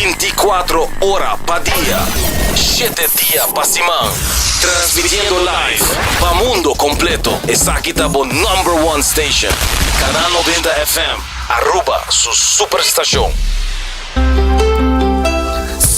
24 ora pa dia, shete dia pa siman. Transmitiendo live pa mundo completo. Esaki ta bo number one station. Canal 90 FM, Aruba su superstacion.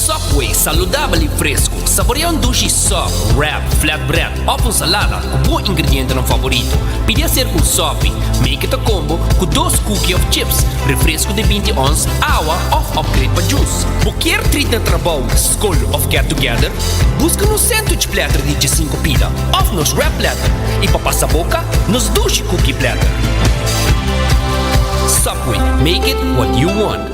Subway, saludabel y fresco. Saborea un dushi sub, wrap, flatbread of un salada cu bo ingredientenan favorito. Pidi hacer cu un sopi. Make it a combo cu dos cookie of chips, refresco di binti ons, awa of upgrade pa juice. Bo kier treat na trabou, scol of get together? Busca nos sandwich platter di diesinco pida of nos wrap platter y pa pasa boca, nos dushi cookie platter. Subway, make it what you want.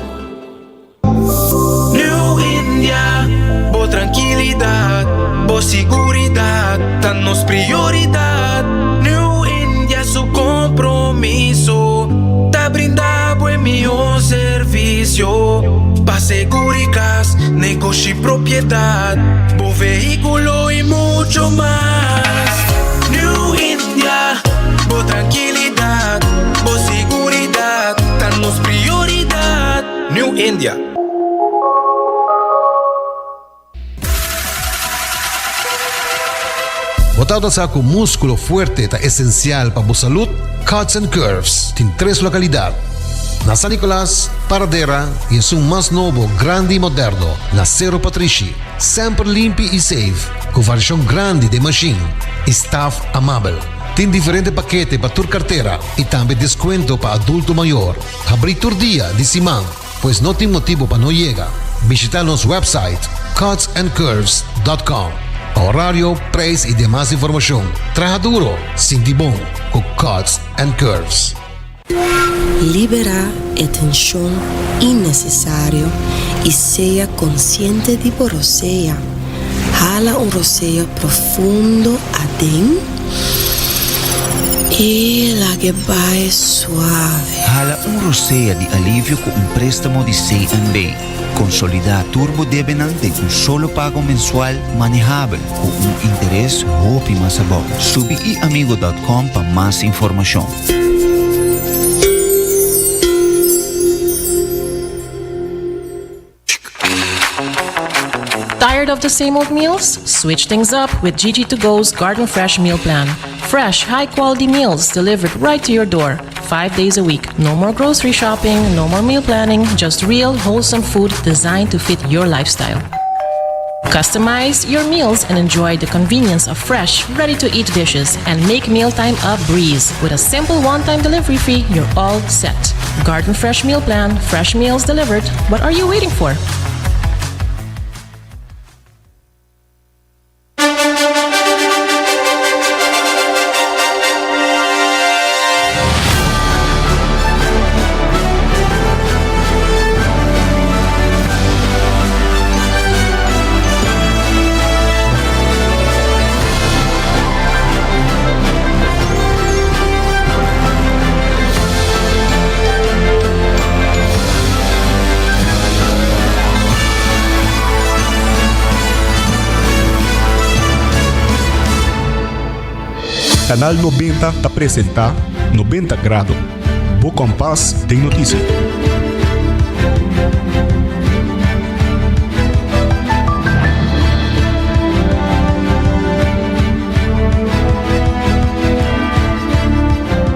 New India, bo trankilidat, bo siguridat ta nos prioridat. New India su kompromiso ta brinda bo e mihó servisio pa seguri kas, negoshi, propiedat, bo vehíkulo i mucho mas. New India, bo trankilidat, bo siguridat ta nos prioridat. New India. Bo tabata sa ku múskulo fuerte ta esensial pa bo salud? Cuts and Curves tin tres lokalidat, na San Nicolas, Paradera i esun mas nobo, grandi i moderno, na Sero Patrishi. Semper limpi i safe, ku variashon grandi den mashin i staf amabel. Tin diferente pakete pa tur kartera i tambe deskuento pa adulto mayor. Habrí tur dia di siman, pues no tin motibu pa no yega. Bishita nos website cutsandcurves.com pa horario, prijs i demas informashon. Traha duro, sinti bon ku Cuts and Curves. Liberá e tenshon innesesario i sea konsiente di bo rosea. Hala un rosea profundo aden i lag'e bai suave. Hala un rosea di alivio ku un préstamo di CNB. Konsolidá tur bo debenan den un solo pago mensual manehabel ku un interes hopi mas abou. Subi iamigo dòt kòm pa mas informashon. Tired of the same old meals? Switch things up with Gigi to Go's Garden Fresh Meal Plan. Fresh, high quality meals delivered right to your door, five days a week. No more grocery shopping, no more meal planning, just real, wholesome food designed to fit your lifestyle. Customize your meals and enjoy the convenience of fresh, ready to eat dishes and make mealtime a breeze. With a simple one time delivery fee, you're all set. Garden Fresh Meal Plan, fresh meals delivered. What are you waiting for? Canal 90 ta presenta 90 Grado, bo kompas den notisia.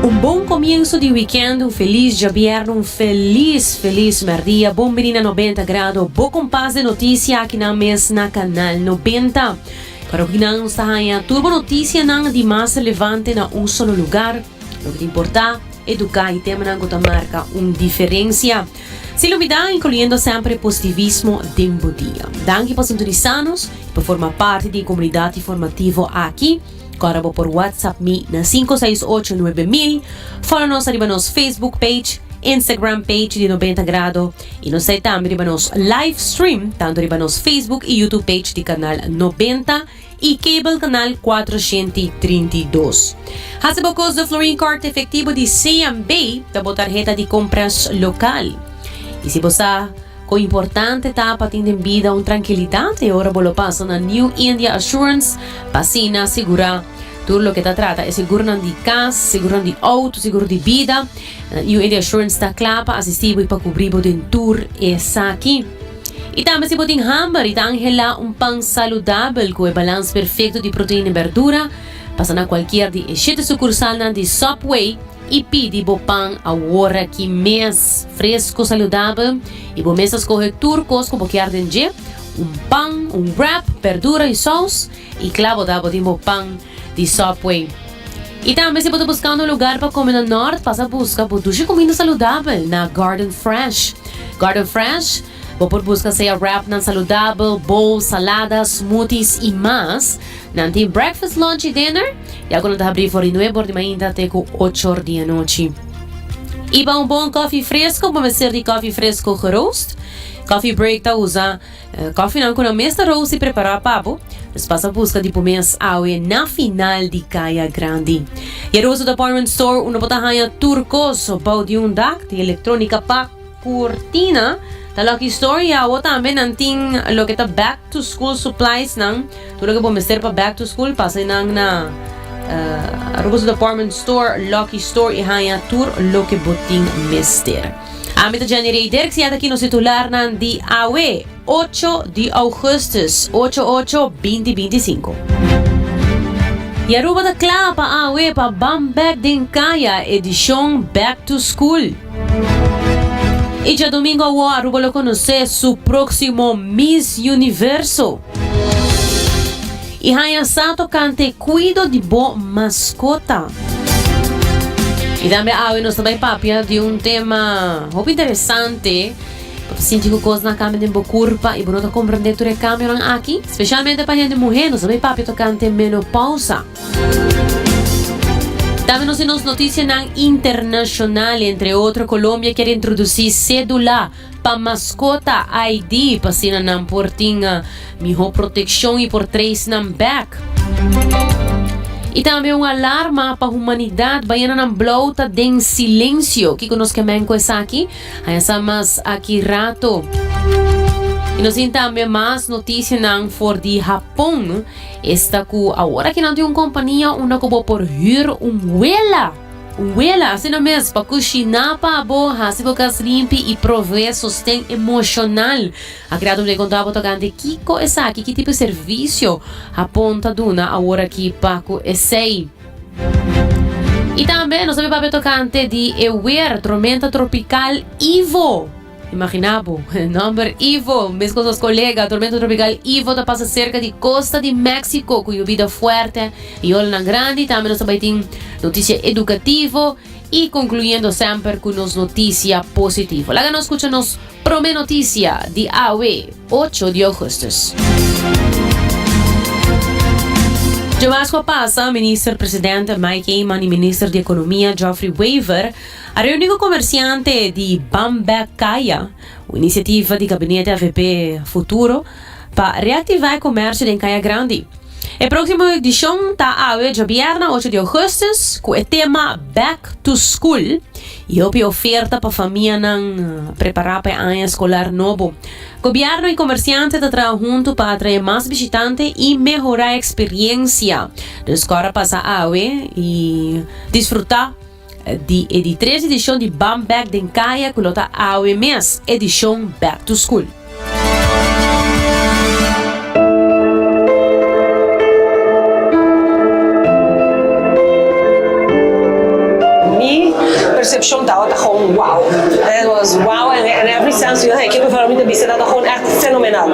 Un bon comienzo di weekend, un feliz djabièrnè, un feliz feliz merdia. Bon bini na 90 Grado, bo kompas de noticia aki nan mes na Canal 90. Pero aki nan nos ta haña tur bo noticianan di mas relevante na un solo lugar. Loke ta importa, educa y temanan cu ta marca un diferencia. Sin lubida, incluyendo semper e positivismo den bo dia. Danki pa sintonisa nos y pa forma parti di e comunidad informativo aki. Corda bo por WhatsApp mi na 568 9000. Follow nos ariba nos Facebook page, Instagram page di 90 Grado y nos ta tambe riba nos live stream tanto riba nos Facebook y YouTube page di Canal 90 y Cable Canal 432. Hasi bo kos de Florin Card efectivo di CMB ta bo tarheta di compras local. Y si bo sa con importante ta pa tin den bida un tranquilidad, e ora bo lo pasa na New India Assurance pa asina sigura tur loke ta trata e seguronan di cas, seguronan di auto, seguro di bida. New India Assurance ta cla pa asisti bo y pa cubri bo den tur esaki. I tambe si bo tin hamber i ta anhelá un pan saludabel ku e balans perfekto di proteina i berdura, pasa na kualkier di e shete sukursalnan di Subway i pidi bo pan awor aki mes, fresco, saludabel i bo mes ta skohe tur kos ku bo kier den dje, un pan, un wrap, berdura i sous, i kla bo ta bo tin bo pan di Subway. I tambe si bo ta buskando un lugar pa kome na Nort, pasa buska bo dushi kuminda saludabel na Garden Fresh. Garden Fresh, bo por buska sea wrapnan saludabel, bowls, salada, smoothies i mas. Nan tin breakfast, lunch i dinner, ya ku nan ta habrí for di nuebe or di mainta te ku ocho or di anochi. I pa un bon kofi fresko, bo mester di kofi fresko geroost. Coffee Break ta usa Kòfinan ku nan mes ta roos i prepará pa bo, nos pasa buska di bo mes awe na final di Kaya Grandi. Yaroso Department Store unda bo ta haña tur kos bou di un dak, di elektronika pa kurtina. Ta Lucky Store i awo tambe nan tin loke ta back to school supplies nan, tur loke bo mester pa back to school pasa nan na Aruba's Department Store, Lucky Store i haña tur loke bo tin mester. Ami ta Jenny Rey Dirks y ata aki nos titularnan di awe, ocho di augustus, ocho ocho, binti binti sinku. Y Aruba ta kla pa awe pa ban bek den kaya edishon Back to School. Y djadomingo awo Aruba lo konosé su próksimo Miss Universo. I haña sa tokante kuido di bo maskota. I tambe awe nos ta bai papia di un tema hopi interesante. Bo ta sinti ku kosnan a kambia den bo kurpa i bo no ta komprendé tur e kambionan aki. Spesialmente pa hende muhé nos ta bai papia tokante menopousa. Tambe nos tin nos notisianan internashonal, entre otro Colombia kier introdusí sédula Pa maskota ID pa asina nan por tin miho protekshon i por trace nan bek. I tambe un alarma pa humanidat, bayenanan blou ta den silensio. Kiko nos ke men ku esaki? Haña sa mas aki rato. I nos tin tambe mas notisianan for di Hapon, esta ku awor aki nan tin un kompania unda ku bo por hür un wela. Wela, asina mes, pa kushiná pa bo, hasi bo kas limpi i proveé sosten emoshonal. A krea un konta bo tokante kiko esaki, ki tipo di servisio Hapon ta duna aworakí pa ku esei. I tambe nos ta bin papia tokante di e wer, tromenta tropikal Ivo. Imaginá bo, e nòmber Ivo, meskos nos kolega, tormenta tropikal Ivo ta pasa serka di kosta di Meksiko ku yobida fuerte i olanan grandi. Tambe nos ta bai tin notisia edukativo i konkluyendo semper ku nos notisia positivo. Laga nos skucha nos promé notisia di awe, ocho di ougùstùs. Djamas ku a pasa, Minister Presidente Mike Eman i Minister di Ekonomia Geoffrey Wever A reuni ku komersiante di Ban Bek Kaya, un inisiativa di gabinete avp Futuro pa reaktivá e komersio den Kaya Grandi. E próksimo edishon ta awe djabièrnè ocho di ougùstùs ku e tema Back to School i hopi oferta pa famianan prepará pa e aña eskolar nobo. Gobièrnu i komersiante ta traha huntu pa atraé mas bishitante i mehorá e eksperiensia. Dus kòrda pasa awe i disfrutá. Di e di tres edishon di Ban Bek den Kaya ku lo ta awe mes, edishon Back to School. Mi percepcion tabata gewoon wow. It was wow in every sense. Yo hey, kiko mi ta bisa tabata gewoon echt fenomenal.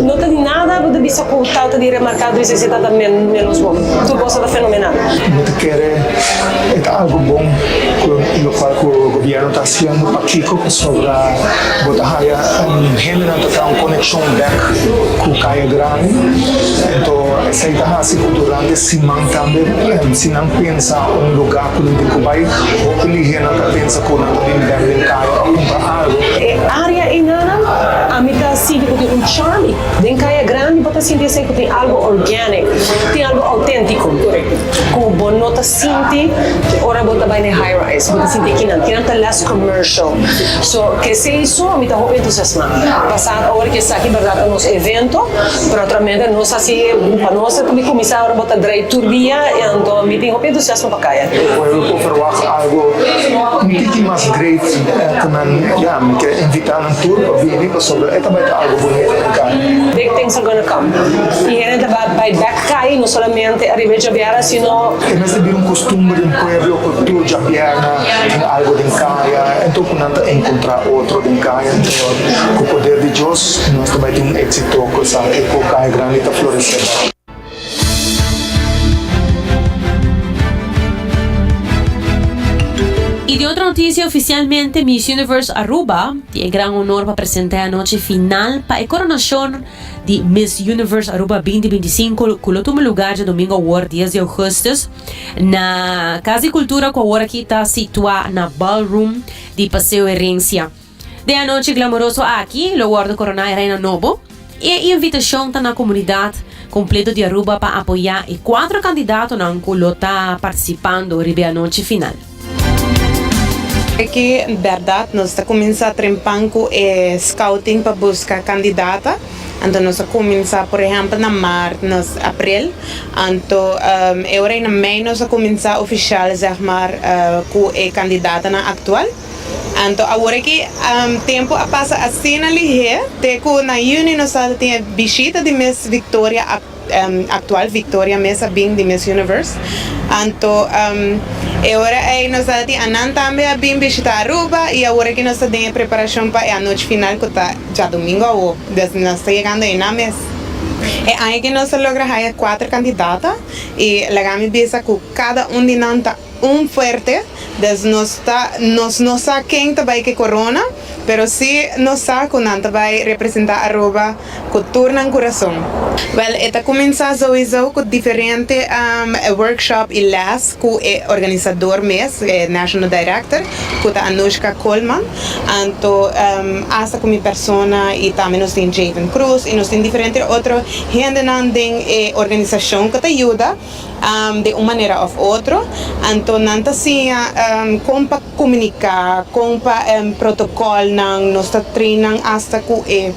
No ta nada bo ta bisa ku tabata di remarca di bisa si tabata menos bon. Tur cos tabata fenomenal. Mi ta kere e ta algo bon ku lokual ku gobierno ta hasiendo. Pakiko? Pasobra bo ta haya hendenan ta traha un konekshon bek ku Kaya Grandi. Anto esei ta hasi ku durante siman tambe si nan pensa un lugá ku nan tin ku bai, hopi lihé nan ta pensa ku nan ta bin bek den kaya pa kumpra algo. E área einan ami ta sinti ku tin un charm i den Kaya Grandi bo ta sinti esei ku tin algo organic, tin algo auténtiko ku bo no ta sinti ora bo ta bai. bai na e high rise, bo ta sinti kinan, kinan ta less commercial. So, k'esei so mi ta hopi entusiasmá. Pasá awor ku esaki bèrdat ta nos evento, pero otramente nos hasi pa nos ta kuminsá ora bo ta drai tur dia, anto mi tin hopi entusiasmo pa kaya. E pueblo por verwagt algo un tiki mas great ku nan, ya, mi ke invitá nan tur pa bini pasobra e ta bai ta algo bunito den kaya. Big things are gonna come. I hende ta bai bèk kai, no solamente ariba e djabièrnè, sino. E mester bira un costumber den pueblo cu tur djabièrnè tin algo den caya, enton cu nan ta encontra otro den caya. Enton cu poder di Dios nos ta bay tin un exito cu esaki cu Caya Grandi ta florece bek. Y di otro noticia oficialmente Miss Universe Aruba tin e gran honor pa presenta e anochi final pa e coronacion di Miss Universe Aruba 2025 cu lo tuma lugar djadomingo awor dies di augustus na Cas di Cultura cu awor aki ta situa na Ballroom di Paseo Herencia. Den e anochi glamoroso aki lo wordo corona e reina nobo. E invitacion ta na comunidad completo di Aruba pa apoya e cuatro candidatonan cu lo ta participando riba e anochi final. Aki bèrdat nos ta kuminsá trempan ku e scouting pa buska kandidata. Anto nos a kuminsá por ehèmpel na mart, nos aprel. Anto e ora ei na mei nos a kuminsá ofishal zeg maar ku e kandidatanan aktual. Anto awor aki tempu a pasa asina lihé te ku na yüni nos a tin e bishita di Miss Victoria aktual, Victoria mes a bin di Miss Universe. Anto e ora ei nos a tin anan tambe a bin bishita Aruba i awor aki nos ta den e preparashon pa e anochi final ku ta djadumingu awo. Dus nos ta yegando einan mes. E aña aki nos a logra haya kuater kandidata i laga mi bisa ku kada un di nan ta Un fuerte, des nos ta nos no sa ken ta bai ke corona, pero si nos sa cu nan ta bai representa Aruba cu tur nan curason. Wel e ta cuminsa souiso cu diferente workshop y les cu e organisador mes, e national director, cu ta Anushka Koolman, anto hasta cu mi persona y tambe nos tin Javen Cruz y nos tin diferente otro hendenan den e organisacion cu ta yuda. di un manera of otro, anto nan ta siña kon pa komuniká, kon pa protokolnan, nos ta train nan asta ku e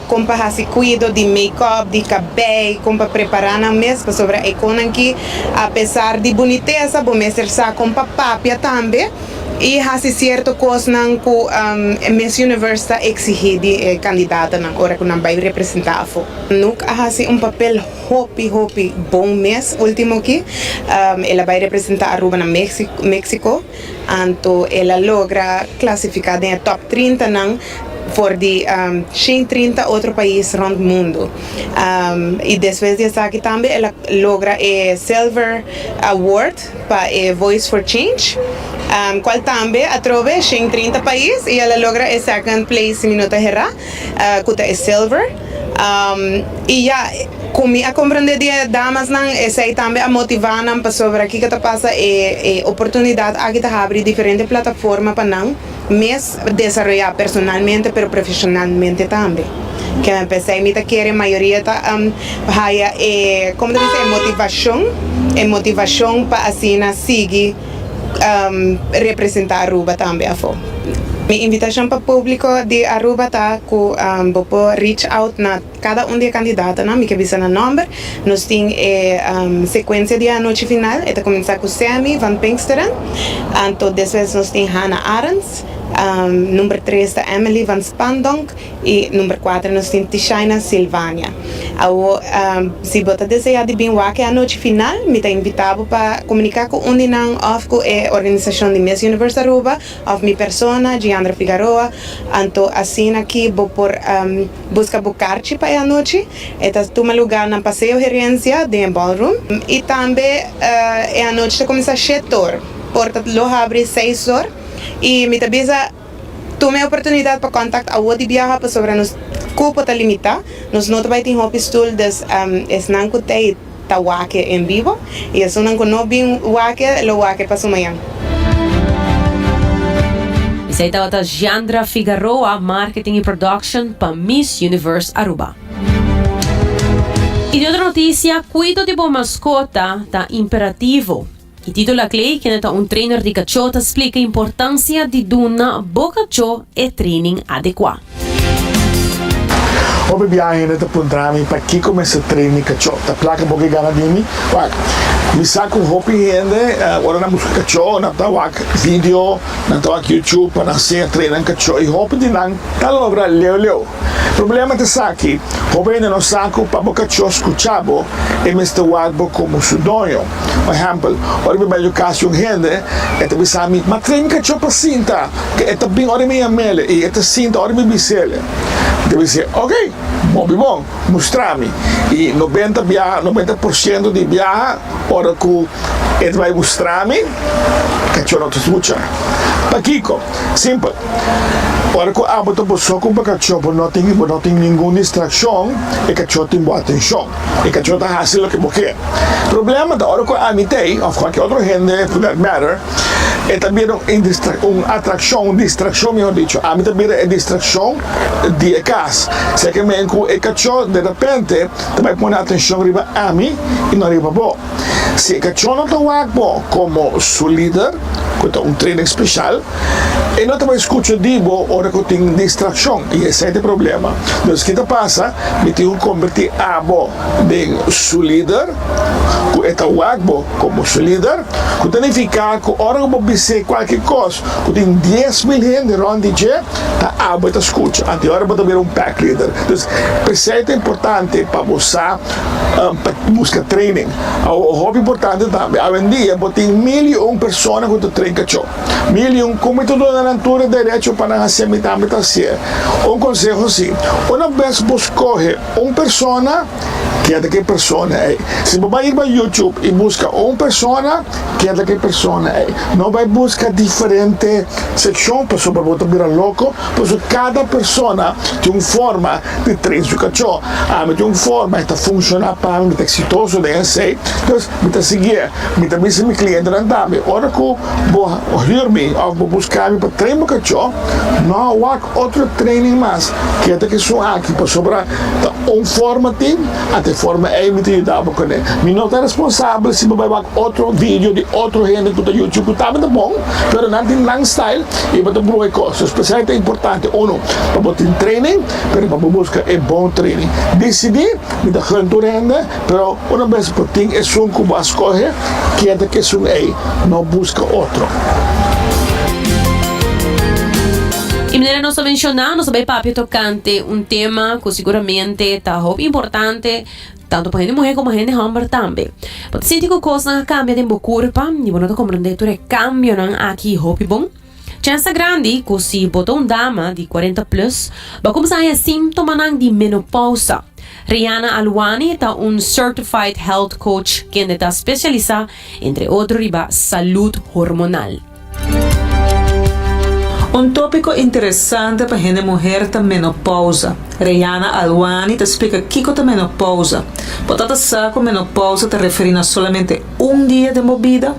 kon pa hasi kuido di make-up, di kabei, kon pa prepará nan mes, pasobra e konnan ki apesar di bunitesa bo mester sa kon pa papia tambe i hasi sierto kosnan ku Miss Universe ta eksigí di e kandidatonan ora ku nan bai representá afó. Nuk a hasi un papel Hopi hopi bon mes ultimo ki el a bai representa Aruba na Mexico anto el a logra clasifica den e top 30 nan for di 130 otro pais rond mundo y despues di esaki tambe el a logra e silver award pa e Voice for Change cual tambe atrobe 130 pais y el a logra e second place si mi no ta hera cu ta e silver. I ya, ku mi a komprendé di e damasnan, esei tambe a motivá nan pasobra kiko ta pasa, e e oportunidat aki ta habri diferente plataforma pa nan mes desaroyá personalmente pero profeshonalmente tambe. Ke p'esei mi ta kere mayoria ta haya e, komo ta bisa, e motivashon, e motivashon pa asina sigui representá Aruba tambe afó. Mi invitashon pa públiko di Aruba ta ku bo por reach out na kada un di e kandidatonan, mi ke bisa nan nòmber. Nos tin e sekuensia di e anochi final, e ta kuminsá ku Sammy van Pinksteren, anto despues nos tin Hannah Arends, number tres ta Emily van Spandonk, I number kuater nos tin Tishaina Silvania. Awo, si bo ta desea di bin wak e anochi final, mi ta invita bo pa komunika ku un di nan òf ku e organisashon di Miss Universe Aruba òf mi persona, Giandra Figaroa. Anto asina ki bo por buska bo karchi pa e anochi. E ta tuma lugá na Paseo Herencia den e ballroom. I tambe e anochi ta kuminsá shet'or. Porta lo habri seis'or. I mi ta bisa. Tuma e oportunidat pa contact awo di biaha pasobra nos cupo ta limita, nos no ta bay tin hopi stoel dus esnan cu tey ta wak en bibo y esunnan cu no bin wak lo wak pa su mañan. Esey tabata Giandra Figaroa, Marketing y Production pa Miss Universe Aruba. Y di otro noticia, cuido di bo mascota ta imperativo. I Tito Laclay, kende ta un trainer di kachó, ta splika importansia di duna bo kachó e training adekuá. Hopi biaha hende ta puntra mi pakiko mester train mi kachó, ta plaka bo ke gana di mi? Wak, mi sa ku hopi hende ora nan buska kachó nan ta wak video, nan ta wak YouTube pa nan siña train nan kachó i hopi di nan ta logra leu leu. Problema ta esaki, hopi hende no sa ku pa bo kachó skucha bo e mester wak bo komo su doño. Por ehèmpel, ora mi bai kas di un hende, e ta bisa mi, Ma train mi kachó pa sinta, ke e ta bin ora mi yam'el i e ta sinta ora mi bis'el. Mi ta bis'é, Oke, hopi bon, mustra mi. I nobenta biaha, nobenta por siento di biaha, ora ku e ta bai mustra mi, kachó no ta skucha. Pakiko? Simpel. Ora ku abo ta bo so ku bo kachó, bo no tin, bo no tin ningun distrakshon, e kachó tin bo atenshon. E kachó ta hasi loke bo ke. Problema ta ora ku ami t'ei, òf kualke otro hende for that matter, e ta bira un un atrakshon, un distrakshon mihor dicho. Ami ta bira e distrakshon di e kas. Esei ke men ku e kachó derepente ta bai pone atenshon riba ami i no riba bo. Si e kachó no ta wak bo komo su lider, ku ta un training speshal, e no ta bai skucha di bo ora ku tin distrakshon i esei ta e problema. Dus ki ta pasa? Mi tin ku kombertí abo den su lider, ku e ta wak bo komo su lider, ku ta nifiká ku ora ku bo bis'é kualke kos ku tin 10,000 hende rònt di dje, ta abo e ta skucha. Anto e ora bo ta bira un pack leader. Dus p'esei ta importante pa bo sa pa buska training. Awor hopi importante tambe, awendia bo tin mil i un persona ku ta train kachó. Mil i un ku mi ta duna nan tur e derecho pa nan hasié, mi tambe ta hasié. Un konseho si, una bes bo skohe un persona, keda ku e persona ei. Si bo bai riba YouTube i buska un persona, keda ku e persona ei. No bai buska diferente sekshon pasobra bo ta bira loko, pasobra kada persona tin un forma di train su kachó. Ami tin un forma, e ta funshoná pa mi, mi ta eksitoso den esei, dus mi ta siguié. Mi ta bisa mi klientenan tambe, ora ku bo hür mi òf bo buska mi pa train bo kachó, no wak otro training mas, keda ku esun aki, pasobra ta un forma tin, ata e forma ei mi ta yuda bo kuné. Mi no ta responsabel si bo bai wak otro video di otro hende ku ta YouTube ku tambe ta bon, pero nan tin nan style i bo ta bruha e kos. Dus p'esei ta importante, uno, pa bo tin training, pero pa bo buska e bon training. Disidí, mi ta gun tur hende. Pero una bes bo tin esun ku bo a skohe, keda ku esun ei, no buska otro. I manera nos a menshoná, nos a bai papia tokante un tema ku siguramente ta hopi importante tantu pa hende muhé komo hende hòmber tambe. Bo ta sinti ku kosnan a kambia den bo kurpa i bo no ta komprendé tur e kambionan aki hopi bon? Chèns ta grandi ku si bo ta un dama di kuarenta plus, bo a kuminsá haña síntomanan di menopousa. Rihanna Alwani ta un Certified Health Coach kende ta spesialisá entre otro riba salud hormonal. Un tópiko interesante pa hende muher ta menopousa. Rihanna Alwani ta splika kiko ta menopousa. Bo ta ta sa ku menopousa ta referí na solamente un dia den bo bida?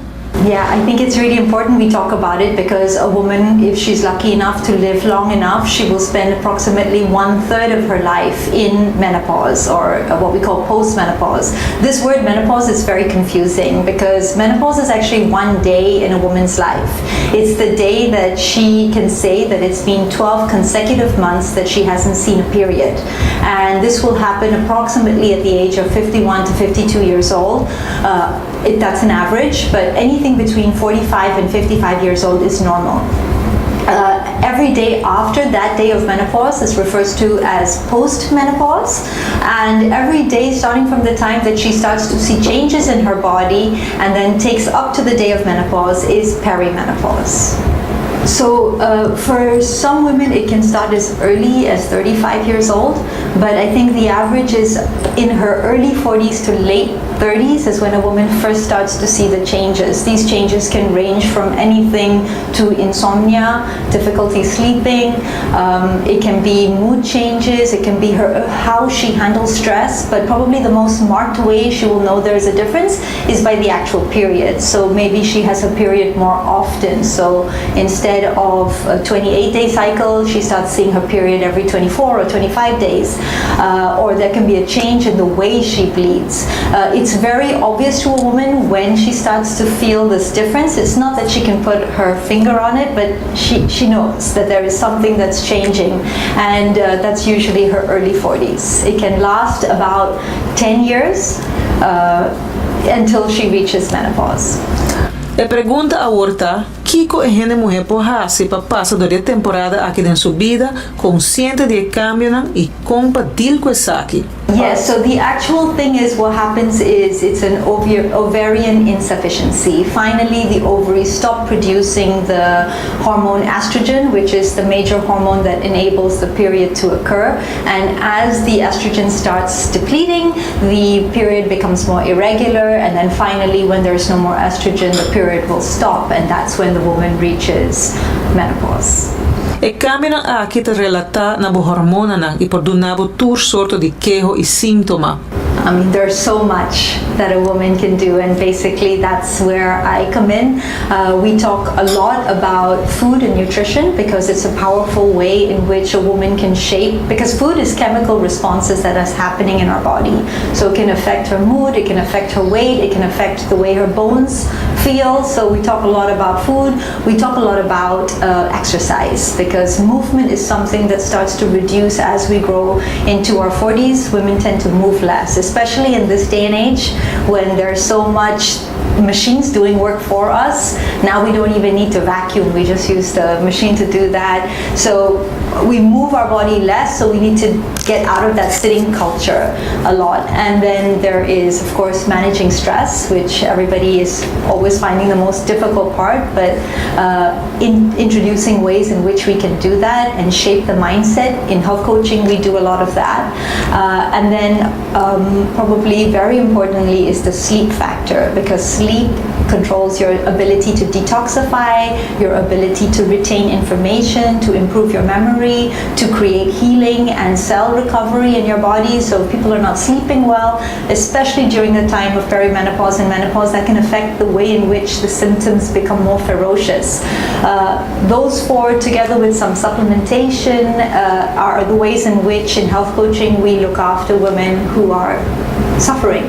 Yeah, I think it's really important we talk about it because a woman, if she's lucky enough to live long enough, she will spend approximately one third of her life in menopause or uh, what we call postmenopause. This word menopause is very confusing because menopause is actually one day in a woman's life. It's the day that she can say that it's been 12 consecutive months that she hasn't seen a period. And this will happen approximately at the age of 51 to 52 years old. Uh, it, that's an average, but anything between 45 and 55 years old is normal. Uh, every day after that day of menopause is refers to as postmenopause and every day starting from the time that she starts to see changes in her body and then takes up to the day of menopause is perimenopause. So uh, for some women it can start as early as 35 years old but I think the average is in her early 40s to late 30s is when a woman first starts to see the changes. These changes can range from anything to insomnia, difficulty sleeping, um, it can be mood changes, it can be her how she handles stress, but probably the most marked way she will know there's a difference is by the actual period. So maybe she has a period more often. So instead of a 28 day cycle, she starts seeing her period every 24 or 25 days. Uh, or there can be a change in the way she bleeds. Uh, it's It's very obvious to a woman when she starts to feel this difference. It's not that she can put her finger on it, but she, she knows that there is something that's changing, and uh, that's usually her early 40s. It can last about 10 years uh, until she reaches menopause. E pregunta awor ta, Kiko e hende muhé por hasi pa pasa dor di e temporada aki den su bida, konsiente di e kambionan i kon pa deal ku esaki? Yes, so the actual thing is what happens is it's an ovarian insufficiency. Finally, the ovaries stop producing the hormone estrogen, which is the major hormone that enables the period to occur. And as the estrogen starts depleting, the period becomes more irregular. And then finally, when there's no more estrogen, the period will stop. And that's when the woman reaches menopause. E kambionan aki ta relatá na bo hormonanan i por duna bo tur sorto di keho i síntoma. I mean, there's so much that a woman can do, and basically that's where I come in. Uh, we talk a lot about food and nutrition because it's a powerful way in which a woman can shape, because food is chemical responses that is happening in our body. So it can affect her mood, it can affect her weight, it can affect the way her bones feel. So we talk a lot about food. We talk a lot about uh, exercise because movement is something that starts to reduce as we grow into our 40s. Women tend to move less, especially in this day and age when there's so much machines doing work for us. Now we don't even need to vacuum, we just use the machine to do that. So we move our body less, so we need to get out of that sitting culture a lot. And then there is, of course, managing stress, which everybody is always finding the most difficult part, but uh, in introducing ways in which we can do that and shape the mindset. In health coaching, we do a lot of that. Uh, and then um, probably very importantly is the sleep factor because sleep controls your ability to detoxify, your ability to retain information, to improve your memory, to create healing and cell recovery in your body. So if people are not sleeping well, especially during the time of perimenopause and menopause, that can affect the way in which the symptoms become more ferocious. Uh, those four, together with some supplementation, uh, are the ways in which in health coaching we look after women who are suffering.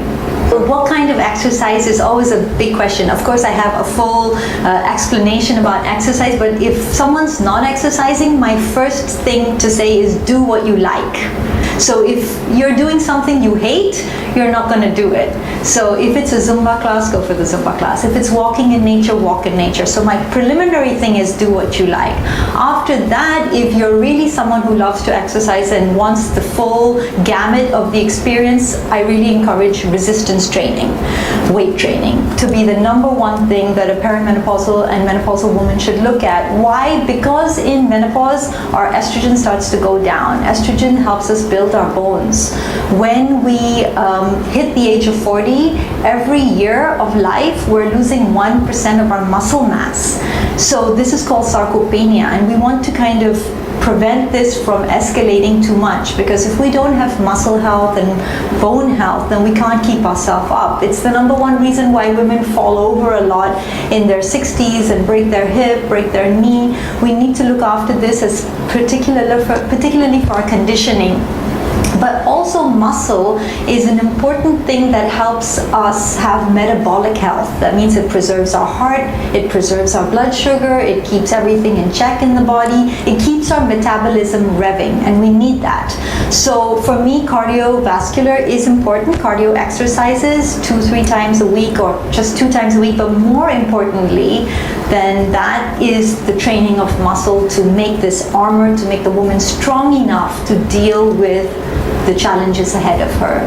What kind of exercise is always a big question. Of course, I have a full uh, explanation about exercise, but if someone's not exercising, my first thing to say is do what you like. So if you're doing something you hate, you're not going to do it. So if it's a Zumba class, go for the Zumba class. If it's walking in nature, walk in nature. So my preliminary thing is do what you like. After that, if you're really someone who loves to exercise and wants the full gamut of the experience, I really encourage resistance training, weight training, to be the number one thing that a perimenopausal and menopausal woman should look at. Why? Because in menopause, our estrogen starts to go down. Estrogen helps us build our bones. When we um, hit the age of 40, every year of life, we're losing 1% of our muscle mass. So this is called sarcopenia, and we want to kind of prevent this from escalating too much because if we don't have muscle health and bone health, then we can't keep ourselves up. It's the number one reason why women fall over a lot in their 60s and break their hip, break their knee. We need to look after this as particularly for, particularly for our conditioning but also muscle is an important thing that helps us have metabolic health. That means it preserves our heart, it preserves our blood sugar, it keeps everything in check in the body, it keeps our metabolism revving, and we need that. So for me, cardiovascular is important. Cardio exercises two, three times a week or just two times a week, but more importantly than that is the training of muscle to make this armor, to make the woman strong enough to deal with the challenges ahead of her.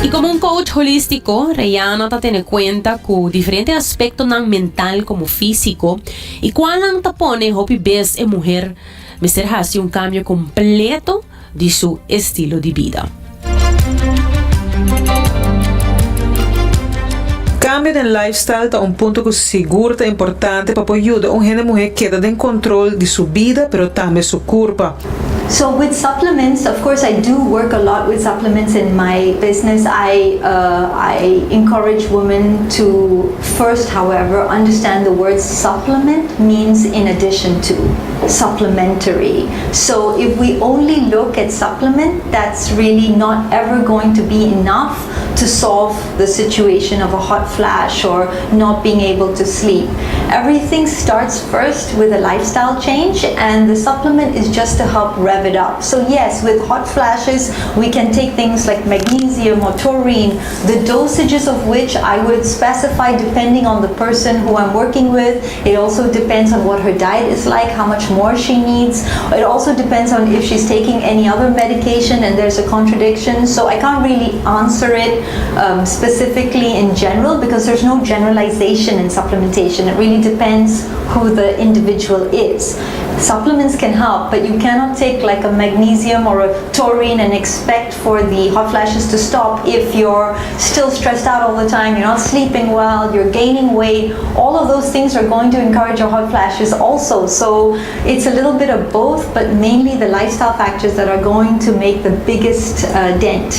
I komo un coach holístiko, Reyana ta tene kuenta ku diferente aspektonan mental komo físiko i kualnan ta pone hopi bes e muher mester hasi un kambio kompleto di su estilo di bida. Cambio den lifestyle ta un punto cu sigur ta importante pa por yuda un hende muhe keda den control di su bida pero tambe su curpa. So with supplements, of course, I do work a lot with supplements in my business. I uh, I encourage women to first, however, understand the word supplement means in addition to supplementary. So if we only look at supplement, that's really not ever going to be enough to solve the situation of a hot flash or not being able to sleep. Everything starts first with a lifestyle change and the supplement is just to help rev it up. So yes, with hot flashes, we can take things like magnesium or taurine, the dosages of which I would specify depending on the person who I'm working with. It also depends on what her diet is like, how much more she needs. It also depends on if she's taking any other medication and there's a contradiction. So I can't really answer it um, specifically in general because there's no generalization in supplementation. It really depends who the individual is. Supplements can help, but you cannot take like a magnesium or a taurine and expect for the hot flashes to stop if you're still stressed out all the time, you're not sleeping well, you're gaining weight. All of those things are going to encourage your hot flashes also. So it's a little bit of both, but mainly the lifestyle factors that are going to make the biggest uh, dent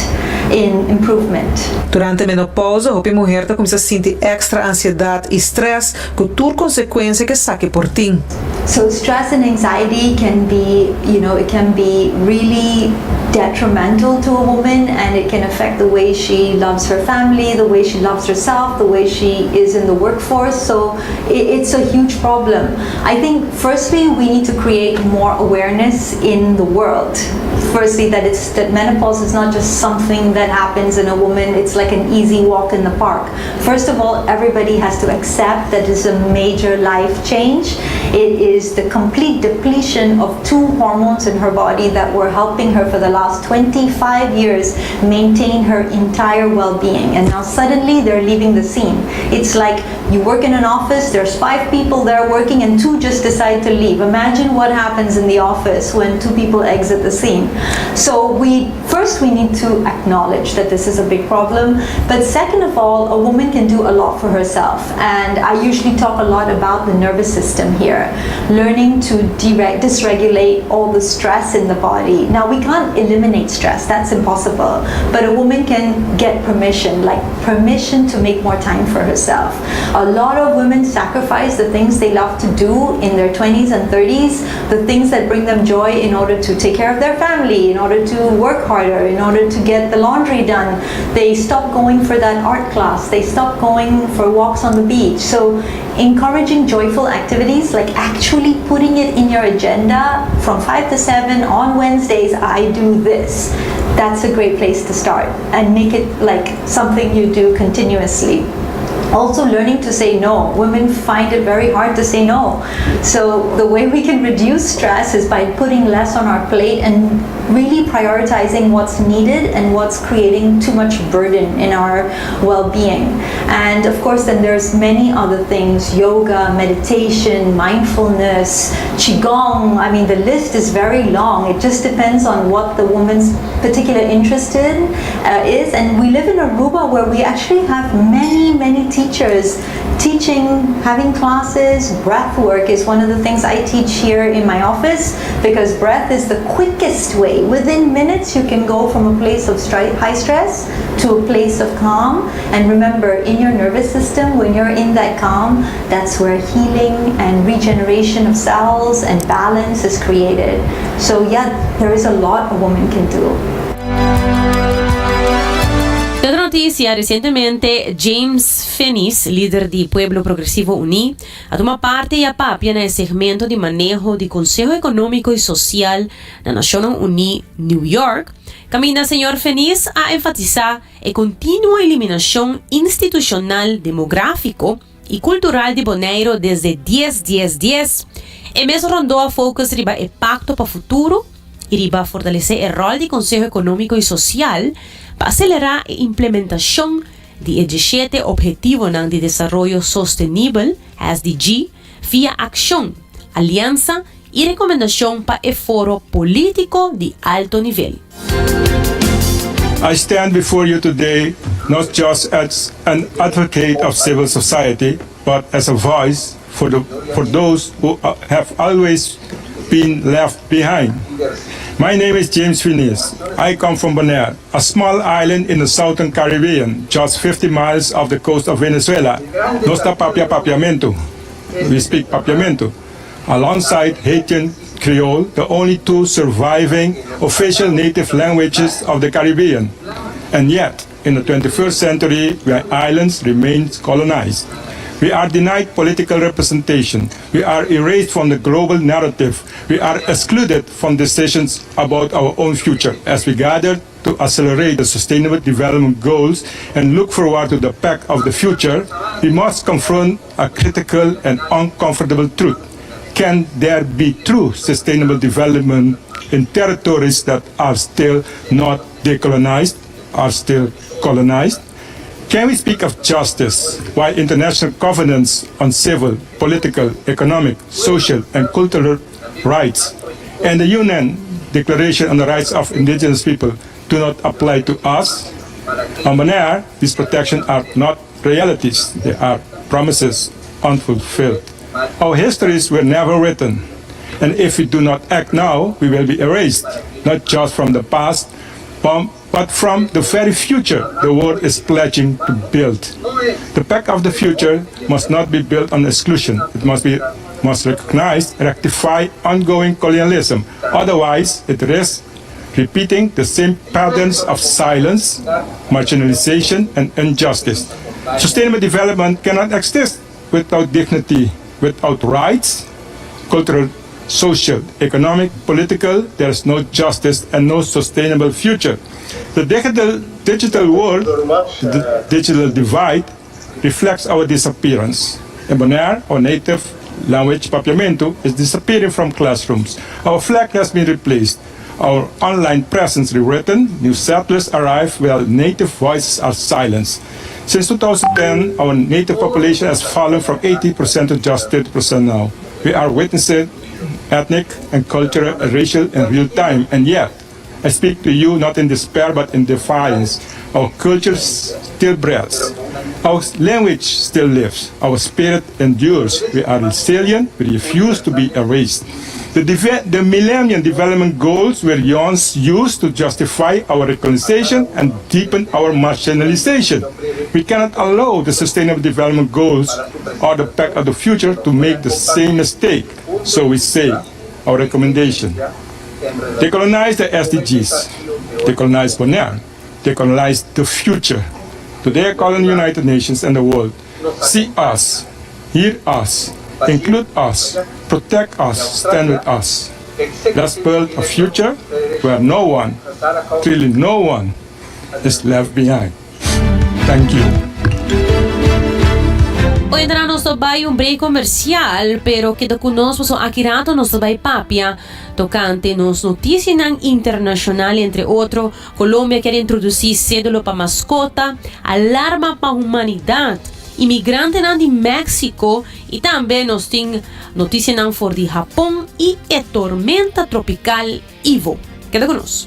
in improvement. Durante menopausa hopi muher ta cuminsa sinti extra ansiedad y stress cu tur consecuencia cu esaki por tin. So stress and anxiety can be, you know, it can be really detrimental to a woman and it can affect the way she loves her family, the way she loves herself, the way she is in the workforce. So it, it's a huge problem. I think firstly we need to create more awareness in the world. Firstly that it's that menopause is not just something that happens in a woman, it's like an easy walk in the park. First of all, everybody has to accept that it's a major life change. It is the complete depletion of two hormones in her body that were helping her for the last 25 years maintain her entire well-being. And now suddenly they're leaving the scene. It's like you work in an office, there's five people there working and two just decide to leave. Imagine what happens in the office when two people exit the scene. So we first we need to acknowledge that this is a big problem. But second of all, a woman can do a lot for herself. And I usually talk a lot about the nervous system here, learning to dysregulate all the stress in the body. Now we can't eliminate stress, that's impossible. But a woman can get permission, like permission to make more time for herself. A lot of women sacrifice the things they love to do in their 20s and 30s, the things that bring them joy in order to take care of their family, in order to work harder, in order to get the laundry done. They stop going for that art class, they stop going for walks on the beach. So encouraging joyful activities, like actually putting it in your agenda from 5 to 7 on Wednesdays, I do this. That's a great place to start and make it like something you do continuously. Also learning to say no. Women find it very hard to say no. So the way we can reduce stress is by putting less on our plate and really prioritizing what's needed and what's creating too much burden in our well-being. And of course, then there's many other things, yoga, meditation, mindfulness, qigong. I mean, the list is very long. It just depends on what the woman's particular interest in uh, is. And we live in Aruba where we actually have many, many teachers teaching, having classes. Breath work is one of the things I teach here in my office because breath is the quickest way. Within minutes, you can go from a place of high stress to a place of calm. And remember, in your nervous system, when you're in that calm, that's where healing and regeneration of cells and balance is created. So yeah, there is a lot a woman can do. Den otro noticia, recientemente James Finies, lider di Pueblo Progresivo Uní, a tuma parti y a papia na e segmento di maneho di Conseho Economico y Social na Nacionnan Uní, New York, caminda señor Finies a enfatisa e continuo eliminacion institucional demografico y cultural di Boneiro desde dies dies dies. E mes rondó a focus riba e Pacto pa Futuro y riba fortalece e rol di Conseho Economico y Social pa acelera e implementacion di e diesshete Obhetivonan di Desaroyo Sostenibel, SDG, via accion, aliansa y recomendacion pa e foro politico di alto nivel. I stand before you today not just as an advocate of civil society, but as a voice for, the, for those who have always been left behind. My name is James Finies. I come from Bonaire, a small island in the southern Caribbean, just 50 miles off the coast of Venezuela. Nos ta papia papiamento. We speak papiamento. Alongside Haitian Creole, the only two surviving official native languages of the Caribbean. And yet, in the 21st century, where islands remain colonized. We are denied political representation. We are erased from the global narrative. We are excluded from decisions about our own future as we gather to accelerate the Sustainable Development Goals and look forward to the pact of the future, we must confront a critical and uncomfortable truth. Can there be true sustainable development in territories that are still not decolonized, are still colonized? Can we speak of justice while international covenants on civil, political, economic, social, and cultural rights and the UN Declaration on the Rights of Indigenous People do not apply to us? On Bonaire, these protections are not realities, they are promises unfulfilled. Our histories were never written, and if we do not act now, we will be erased, not just from the past, but from the very future the world is pledging to build. The pact of the future must not be built on exclusion. It must be must recognize and rectify ongoing colonialism. Otherwise, it risks repeating the same patterns of silence, marginalization, and injustice. Sustainable development cannot exist without dignity, without rights, cultural, social, economic, political, there is no justice and no sustainable future. The digital, digital world, the digital divide, reflects our disappearance. In Bonaire, our native language, Papiamento, is disappearing from classrooms. Our flag has been replaced. Our online presence rewritten, new settlers arrive while native voices are silenced. Since 2010, our native population has fallen from 80% to just 30% now. We are witnessing ethnic and cultural racial in real time, and yet, I speak to you not in despair but in defiance. Our culture still breathes. Our language still lives. Our spirit endures. We are resilient. We refuse to be erased. The, the Millennium Development Goals were once used to justify our recolonization and deepen our marginalization. We cannot allow the Sustainable Development Goals or the Pact of the Future to make the same mistake. So we say, our recommendation, decolonize the SDGs, decolonize Bonaire, decolonize the future. Today I call on the United Nations and the world. See us, hear us, include us, protect us, stand with us. Let's build a future where no one, truly no one, is left behind. Thank you. Oyentenan nos ta bai un break comercial pero keda cu nos paso aki rato nos ta bai papia tocante nos noticianan internacional entre otro Colombia kier introduci cedulo pa mascota, alarma pa humanidad, inmigrantenan di Mexico y tambe nos tin noticianan for di Japon y e tormenta tropical Ivo. Keda ku nos.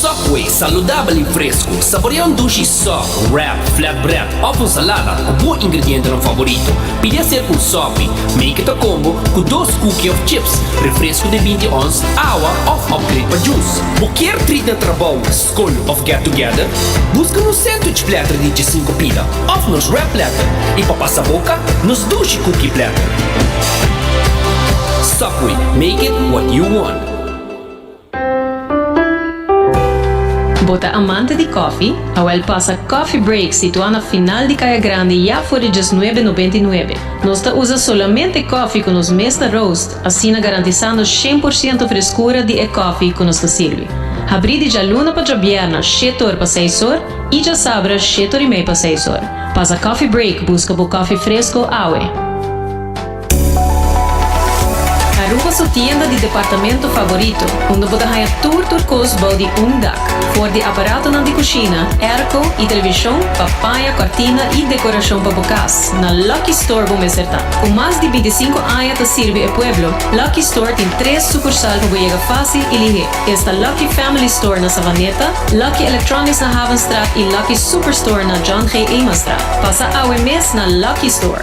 Subway, saludabel i fresku. Saborea un dushi sub, wrap, flatbread òf un salada ku bo ingredientenan favorito. Pidi aser ku un sopi. Make it a combo ku dos cookie òf chips, refresku di binti ons, awa òf upgrade pa juice. Bo kier treat na trabou, skol òf get together? Buska nos sandwich platter di djesinku pida òf nos wrap platter. I pa pasa boka, nos dushi cookie platter. Subway, make it what you want. Bo ta amante di koffie? Awel pasa Coffee Break situá na final di Kaya Grandi ya for di djesnuebe nobenta i nuebe. Nos ta usa solamente koffie ku nos mes ta roast, asina garantisando 100% freskura di e koffie ku nos ta sirbi. Habrí di djaluna pa djabièrna shete or pa seis or i djasabra shete or i mei pa seis or. Pasa Coffee Break buska bo koffie fresko awe. Aruba su tienda di departamento favorito, unda bo ta haña tur tur kos bou di un dak. For di aparatonan di kushina, airco i televishon pa paña, kortina i dekorashon pa bo kas, na Lucky Store bo mester ta. Ku mas di bintisinku aña ta sirbi e pueblo, Lucky Store tin tres sukursal pa bo yega fásil i lihé. Esta Lucky Family Store na Savaneta, Lucky Electronics na Havenstraat i Lucky Superstore na John G. Emanstraat. Pasa awe mes na Lucky Store.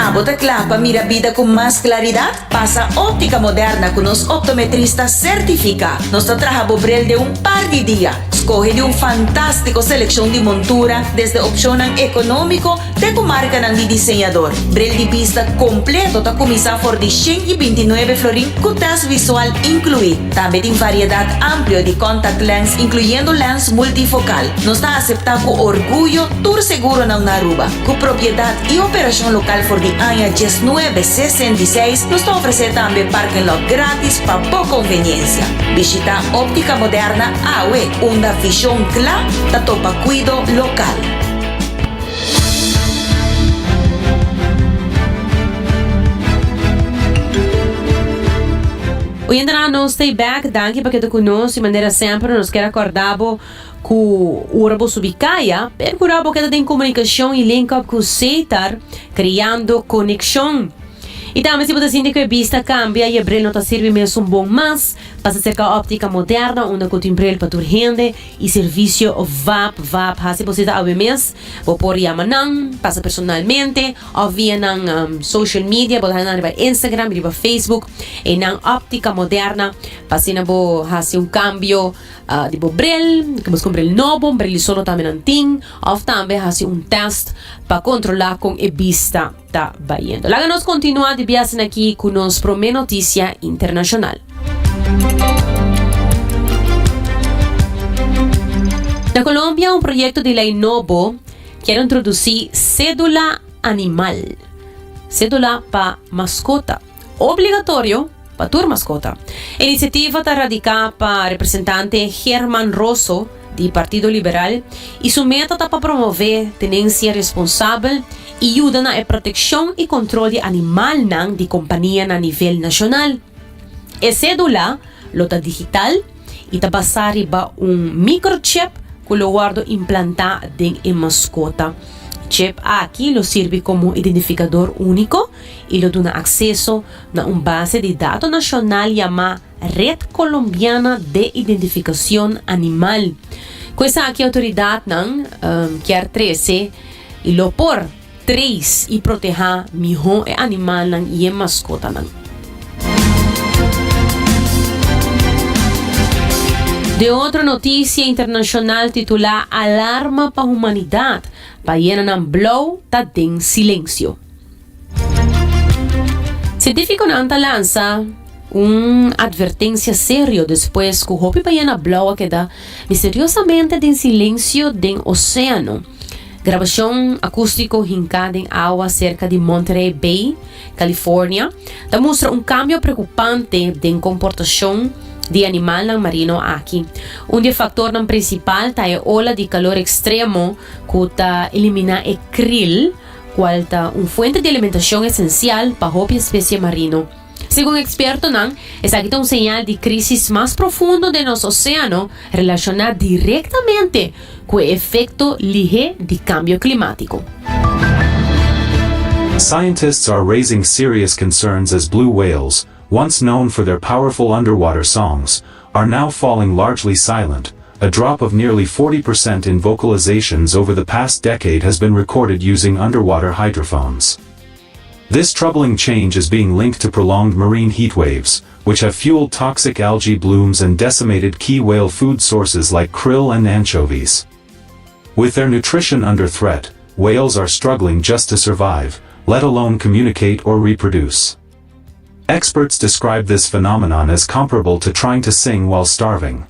Abo ta kla pa mira bida ku mas klaridat? Pasa Óptica Moderna ku nos optometrista sertifiká. Nos ta traha bo bril den un par di dia. Skohe di un fantástiko selekshon di montura, desde opshonnan ekonómiko te ku markanan di diseñador. Bril di bista kompleto ta kuminsá for di 129 florin ku tèst visual inkluí. Tambe tin variedat amplio di contact lens inkluyendo lens multifokal. Nos ta aseptá ku orguyo tur seguronan na Aruba. Ku propiedat i operashon lokal for di aña 1966, nos ta ofresé tambe parking lot grátis pa bo konveniensia. Bishitá Óptica Moderna awe, unda vishon kla ta topa kuido lokal. Oyentenan nos ta bek, danki pa keda ku nos i manera semper nos kier a kòrda bo Ku ora bo subi kaya, perkurá bo keda den komunikashon i link up ku Setar, kreando konekshon. I tambe si bo ta sinti ku e bista kambia i e bril no ta sirbi mesun bon mas, pasa serka Óptica Moderna unda ku tin bril pa tur hende i servisio vap vap. Hasi bo sita awe mes, bo por yama nan, pasa personalmente òf via nan social media, bo ta haña nan riba Instagram i riba Facebook, einan Óptica Moderna, pa asina bo hasi un kambio. Di bo bril, ke buska un bril nobo, un bril di solo tambe nan tin, of tambe hasi un test pa kontrolá kon e bista ta bayendo. Laga nos kontinuá di biasen aki ku nos promé notisia internashonal. Na Colombia un proyekto di lei nobo kier introdusí sédula animal, sédula pa maskota, obligatorio pa tur maskota. E inisiativa ta radiká pa representante German Rosso di Partido Liberal i su meta ta pa promové tenensia responsabel i yuda na e protekshon i kontrol di animalnan di kompania na nivel nashonal. E sédula lo ta digital i ta basá riba un microchip ku lo wòrdu implantá den e maskota. Chip aki lo sirbi komo identifikador úniko i lo duna akseso na un base di dato nashonal yamá Red Colombiana de Identificación Animal. Ku esaki outoridatnan kier trese i lo por trace i protehá mihó e animalnan i e maskotanan. Den otro notisia internashonal titulá Alarma pa humanidat, bayenanan blou ta den silensio. Sientífikonan ta lansa un atvertensia serio despues ku hopi bayena blou a keda misteriosamente den silensio den oséano. Grabashon akústiko hinká den awa serka di Monterey Bay, California, ta mustra un kambio preokupante den komportashon di animalnan marino aki. Un di e faktornan prinsipal ta e ola di kalor ekstremo ku ta eliminá e krill, cual ta un fuente di alimentacion esencial pa hopi especie marino. Segun expertonan, esaki ta un señal di crisis mas profundo den nos oceano relaciona directamente cu e efecto lihe di cambio climatico. Scientists are raising serious concerns as blue whales, once known for their powerful underwater songs, are now falling largely silent, a drop of nearly 40% in vocalizations over the past decade has been recorded using underwater hydrophones. This troubling change is being linked to prolonged marine heatwaves, which have fueled toxic algae blooms and decimated key whale food sources like krill and anchovies. With their nutrition under threat, whales are struggling just to survive, let alone communicate or reproduce. Experts describe this phenomenon as comparable to trying to sing while starving.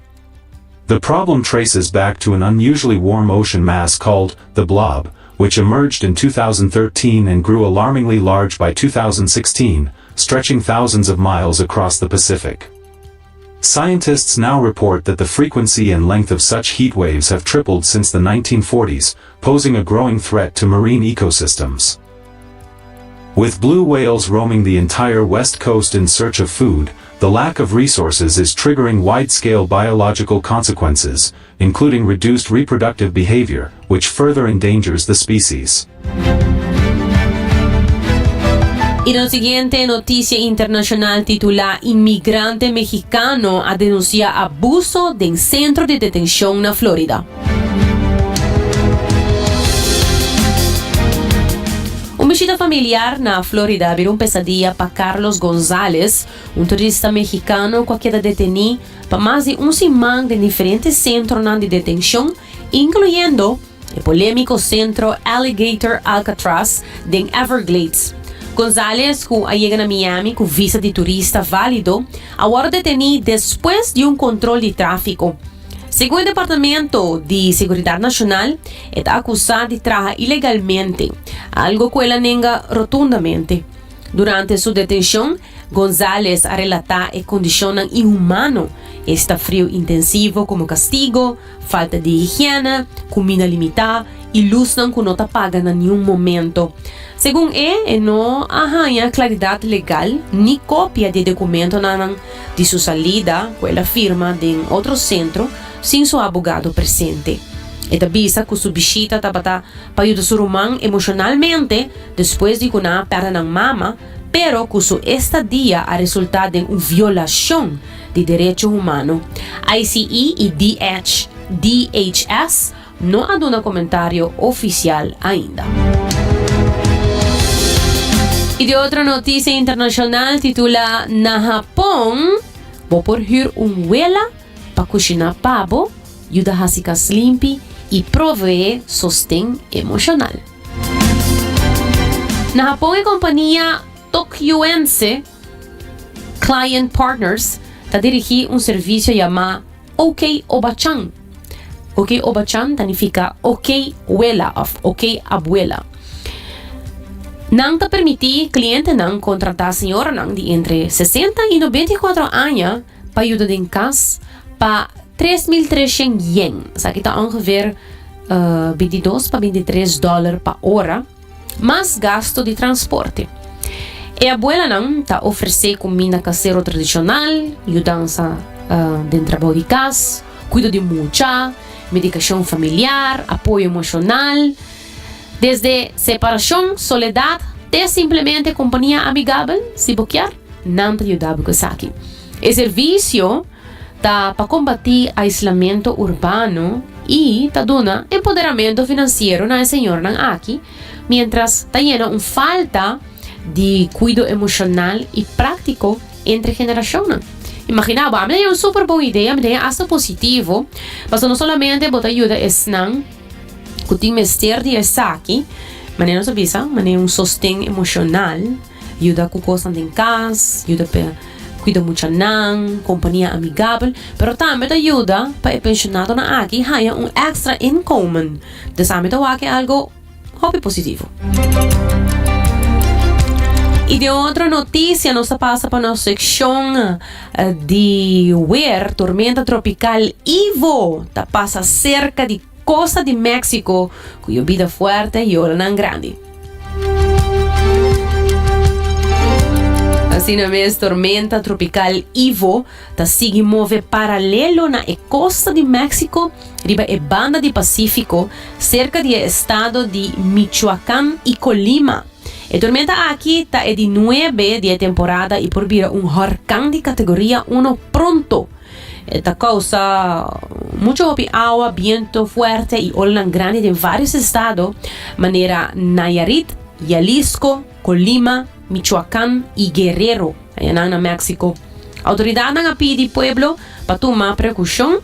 The problem traces back to an unusually warm ocean mass called the blob, which emerged in 2013 and grew alarmingly large by 2016, stretching thousands of miles across the Pacific. Scientists now report that the frequency and length of such heat waves have tripled since the 1940s, posing a growing threat to marine ecosystems. With blue whales roaming the entire west coast in search of food, the lack of resources is triggering wide-scale biological consequences, including reduced reproductive behavior, which further endangers the species. I nos siguiente notisia internashonal titulá Inmigrante mexicano a denunsiá abuso den sentro di detenshon na Florida. Un Un bishita familiar na Florida a bira un pesadia pa Carlos Gonzalez, un turista mexicano cu a keda deteni pa mas di un siman den diferente centronan di detencion, incluyendo e polemico centro Alligator Alcatraz den Everglades. Gonzalez, cu a yega na Miami cu visa di turista valido, a wordo deteni despues di un control di trafico. Segun e Departamento di Seguridad Nacional, e ta acusa di traha ilegalmente, algo cu el a nenga rotundamente. Durante su detencion, Gonzalez a relata e condicionnan inhumano, esta friu intensivo como castigo, falta di higiene, cuminda limita y luznan cu no ta paga na niun momento. Segun e, e no a haña claridad legal ni copia di e documentonan di su salida cu el a firma den otro centro sin su abogado presente. E ta bisa cu su bishita tabata pa yuda su ruman emocionalmente despues di cu nan a perde nan mama, pero cu su estadia a resulta den un violacion di derecho humano. ICE y DH DHS no a duna comentario oficial ainda. Y di otro noticia internacional titula Na Japon bo por huur un wela pa cushina pa bo, yuda haci cas limpi y provee sosten emocional. Na Japon e compania Tokyoense Client Partners ta dirigi un servicio yama Ok Obachan. Ok Obachan ta nifica Ok Wela of Ok Abuela. Nan ta permiti clientenan contrata señoranan di entre 60 y 94 aña pa yuda den cas pa 3300 yen. Esaki ta ongeveer 22 pa 23 dollar pa ora. Mas gasto di transporte. E abuelanan ta ofresé kuminda kasero tradishonal, yudansa den trabou di kas, kuido di mucha, medikashon familiar, apoyo emoshonal, desde separashon, soledat te simplemente kompania amigabel, si bo kier, nan ta yuda bo ku esaki. E servisio ta pa kombatí aislamentu urbano i ta duna empoderamentu finansiero na e señornan aki, miéntras ta yena un falta di kuido emoshonal i práktiko entre generashonnan. Imaginá bo, ami ta haña un super bon idea, mi ta haña asta positivo, pasobra no solamente bo ta yuda esnan ku tin mester di esaki, manera nos a bisa, manera un sosten emoshonal, yuda ku kosnan den kas, yuda pa kuida muchanan, kompania amigabel, pero tambe ta yuda pa e penshonadonan aki haña un èkstra inkomen. Dus ami ta wak e algo hopi positivo. I den otro notisia nos ta pasa pa nos sekshon di wer, tormenta tropikal Ivo ta pasa serka di kosta di Meksiko ku yobida fuerte i olanan grandi. Asina mes, tormenta tropikal Ivo ta sigui move paralelo na e kosta di Meksiko riba e banda di Pasífiko, serka di e estado di Michoacán i Colima. E tormenta aki ta e di nuebe di e temporada i por bira un horkan di kategoria uno pronto. E ta kousa mucho hopi awa, biento fuerte i olanan grandi den vários estado, manera Nayarit, Jalisco, Colima, Michoacán i Guerrero, ayanan na Mexico. Outoridatnan a pidi pueblo pa tuma prekoushon,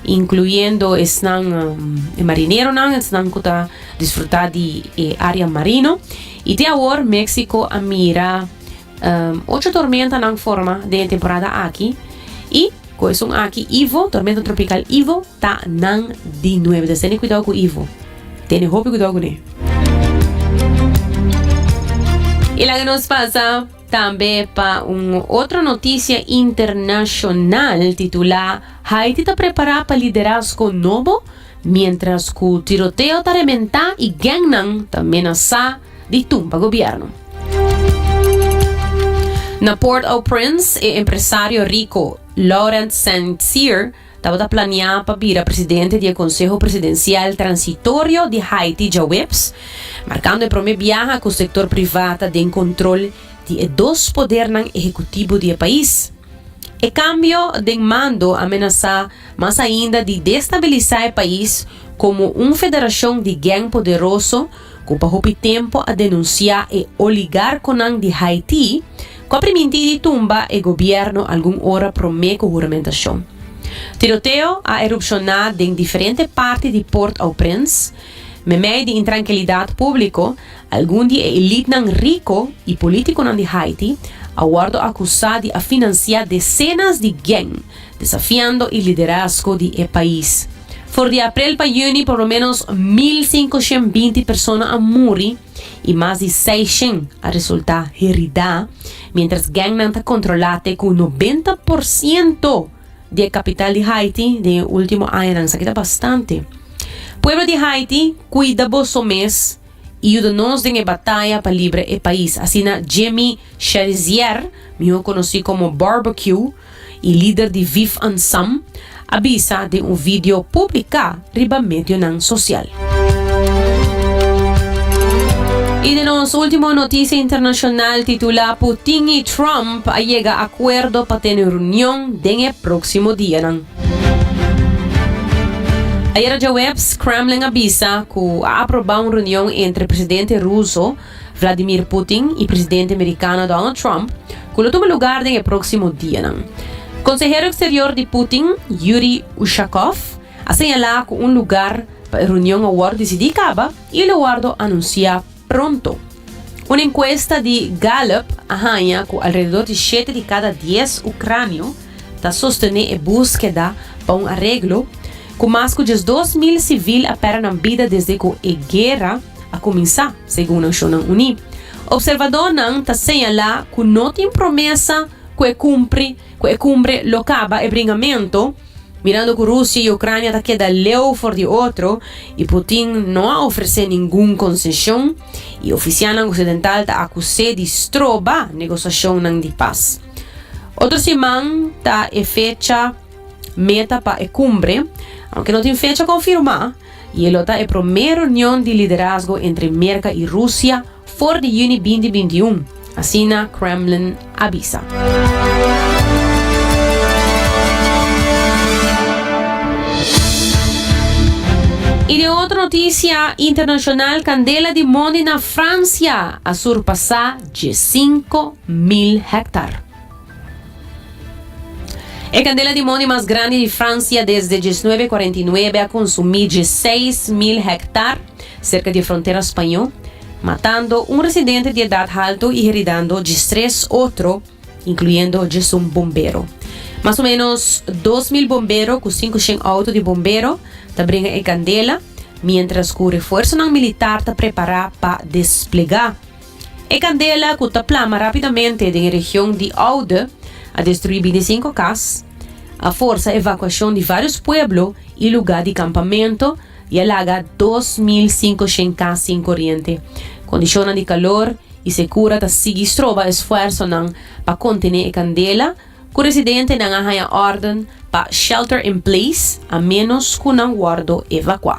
inkluyendo esnan e marineronan, esnan ku ta disfrutá di e área marino. I te awor Mexico a mira Ocho tormentanan forma den e temporada aki y cu esun aki Ivo, tormenta tropical Ivo, ta nan di nuebe. Entonces tene cuidao cu Ivo. Tene hopi cuidao cune. Y laga nos pasa tambe pa un otro noticia internacional titula Haiti ta prepara pa liderazgo nobo mientras cu tiroteo ta rementa y gangnan ta menasa di tumba gobierno. Na Port-au-Prince, e empresario rico Laurent Saint-Cyr tabata planea pa bira presidente di e Conseho Presidencial Transitorio di Haiti djaweps, marcando e prome biaha cu sector priva ta den control di e dos podernan ehecutivo di e pais. E cambio den mando a menasa mas ainda di destabilisa e pais como un federacion di gang poderoso. ku pa hopi tempu a denunsiá e oligarkonan di Haiti ku a primintí di tumba e gobièrnu algun ora promé ku huramentashon. Tiroteo a erupshoná den diferente parti di Port-au-Prince. Meimei di intrankilidat públiko, algun di e elitnan riko i polítikonan di Haiti a wòrdu akusá di a finansiá desenas di gèng, desafiando e liderazgo di e pais. For di aprel pa yüni por lo ménos 1520 persona a muri i mas di 600 a resultá heridá, miéntras gèngnan ta kontrolá te ku 90 por siento di e kapital di Haiti den e último añanan. Esaki ta bastante. Pueblo di Haiti, kuida boso mes i yuda nos den e bataya pa libra e pais, asina Jimmy Cherizier, mihó konosí komo Barbecue i lider di Viv Ansanm, a bisa den un video publiká riba medionan sosial. I den nos último notisia internashonal titulá Putin i Trump a yega akuerdo pa tene reunion den e próksimo dianan. Ayera djaweps Kremlin a bisa ku a aprobá un reunion entre presidente ruso Vladimir Putin i presidente merikano Donald Trump ku lo tuma lugar den e próksimo dianan. Konsehero eksterior di Putin, Yuri Ushakov, a señalá ku un lugar pa e reunion a wòrdu disidí kaba i lo wòrdu anunsiá pronto. Un enkuesta di Gallup a haña ku alrededor di shete di kada dies ukranio ta sostené e búskeda pa un areglo, ku mas ku 12.000 sivil a pèrdè nan bida desde ku e guera a kuminsá, segun Nashonnan Uní. Opservadónan ta señalá ku no tin promesa ku e kumpri ku e kumbre lo kaba e bringamentu, mirando ku Rusia i Ukrania ta keda leu for di otro i Putin no a ofresé ningun konseshon i ofisialnan oksidental ta akus'é di stroba negosiashonnan di pas. Otro siman ta e fecha meta pa e kumbre, aunke no tin fecha konfirmá. I e lo ta e promé reunion di liderazgo entre Merka i Rusia for di yüni 2021, asina Kremlin a bisa. I den otro notisia internashonal, kandela di mondi na Fransia a surpasá 15,000 hèktar. E kandela di mondi mas grandi di Fransia desde 1949 a konsumí 16,000 hèktar serka di e frontera spañó, matando un residente di edat haltu i heridando 13 otro, inkluyendo 11 bombero. Mas o ménos 2,000 bombero ku 500 outo di bombero ta bringa e kandela, miéntras ku refuersonan militar ta prepará pa desplegá. E kandela ku ta plama rápidamente den e region di Aude a destruí 25 kas, a forsa evakuashon di vários pueblo i lugá di kampamentu i a laga 2.500 kas sin koriente. Kondishonnan di kalor i sekura ta sigui stroba esfuersonan pa kontené e kandela, ku residentenan a haña órden pa shelter in place a ménos ku nan wòrdu evakuá.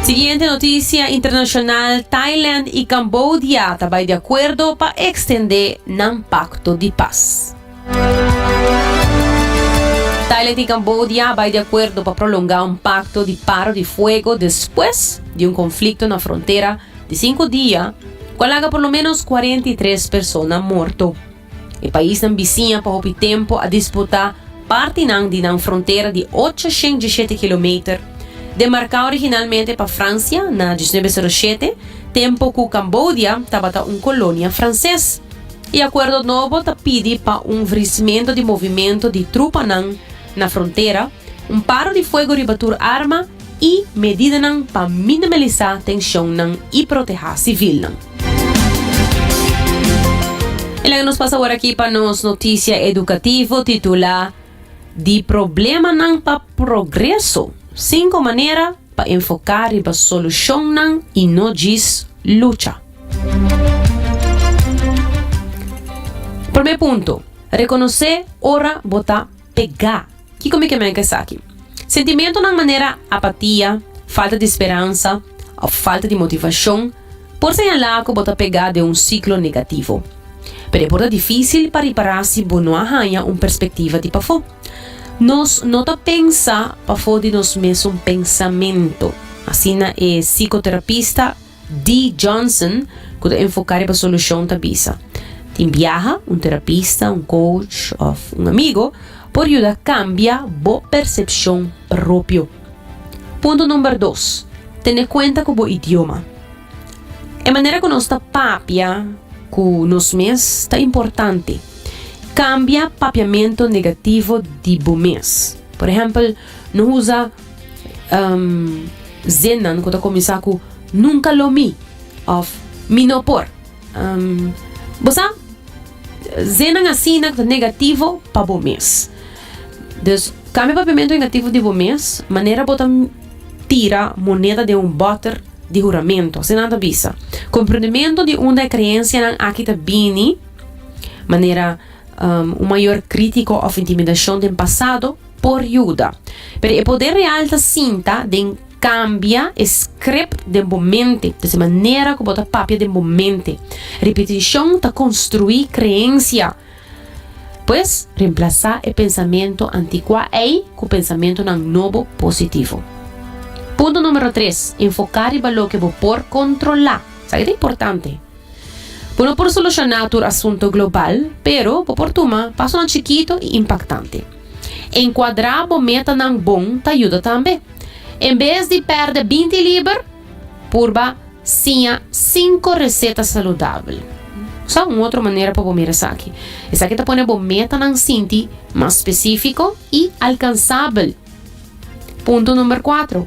Siguiente notisia internashonal, Thailand i Cambodia ta bai di akuerdo pa ekstendé nan pakto di pas. Thailand i Cambodia a bai di akuerdo pa prolongá un pakto di paro di fuego despues di un konflikto na frontera Di sinku dia, ku a laga por lo ménos 43 persona morto. E paisnan bisiña pa hopi tempu a disputá partinan di nan frontera di 817 kilometer, demarká originalmente pa Fransia na 1907, tempu ku Cambodia tabata un kolonia franses. E akuerdo nobo ta pidi pa un vrismentu di movimentu di trupanan na frontera, un paro di fuego riba tur arma i medidanan pa minimalisá tenshonnan i protehá sivilnan. I laga nos pasa awor aki pa nos notisia edukativo titulá Di problemanan pa progreso, sinku manera pa enfoká riba solushonnan i no djis lucha. Promé punto, rekonosé ora bo ta pegá. Kiko mi ke men ku esaki? Sentimentunan manera apatia, falta di speransa òf falta di motivashon por señalá ku bo ta pegá den un siklo negativo. Pero e por ta difísil pa ripará si bo no a haña un perspektiva di pafó. Nos no ta pensa pafó di nos mesun pensamentu. Asina e psicoterapista Dee Johnson, ku ta enfoká riba solushon ta bisa. Tin biaha, un terapista, un coach òf un amigo por yuda kambia bo persepshon propio. Punto number dos, Tene kuenta ku bo idioma. E manera ku nos ta papia ku nos mes ta importante. Kambia papiamentu negativo di bo mes. Por ehèmpel, no usa zinnan ku ta kuminsá ku nunka lo mi òf mi no por. Bo sa, zinnan asina ku ta negativo pa bo mes. Dus, kambia papiamentu negativo di bo mes manera bo ta tira moneda den un bòter di huramentu. Asina nan ta bisa. Komprendementu di unda e kreensianan aki ta bini, manera un mayor krítiko òf intimidashon den pasado, por yuda. Pero e poder real ta sinta den kambia e script den bo mente, dus e manera ku bo ta papia den bo mente. Ripetishon ta konstruí kreensia. Pues, remplasá e pensamentu antikuá ei ku pensamentunan nobo positivo. Punto numero tres, enfoká riba loke bo por kontrolá. Esaki ta importante. Bo no por solushoná tur asunto global, pero bo por tuma pasonan chikito i impaktante. Enkuadrá bo metanan bon ta yuda tambe. En bes di pèrdè 20 liber, purba siña sinku reseta saludabel. Sa un otro manera pa bo mira esaki. Esaki ta pone bo metanan sinti mas spesífiko i alkansabel. Punto number kuatro,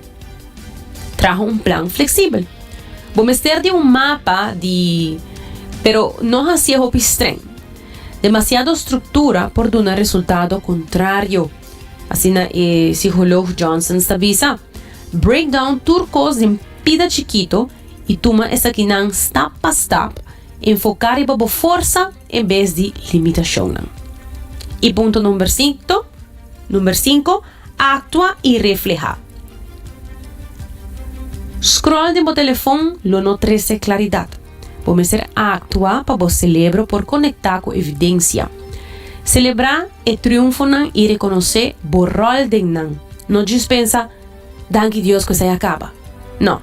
Traha un plan fleksibel. Bo mester di un mapa di, pero no hasié hopi streng. Demasiado struktura por duna resultado kontrario. Asina e psicoloog Johnson ta bisa. Break down tur kos den pida chikito i tuma esakinan stap pa stap, enfoká riba bo forsa en bes di limitashonnan. I punto number sinto, number sinku, aktua i reflehá. Scroll den bo telefon lo no trese klaridat. Bo mester aktua pa bo selebro por konektá ku evidensia. Selebrá e triunfonan i rekonosé bo ròl den nan. No djis pensa, Danki Dios ku esei a kaba. No.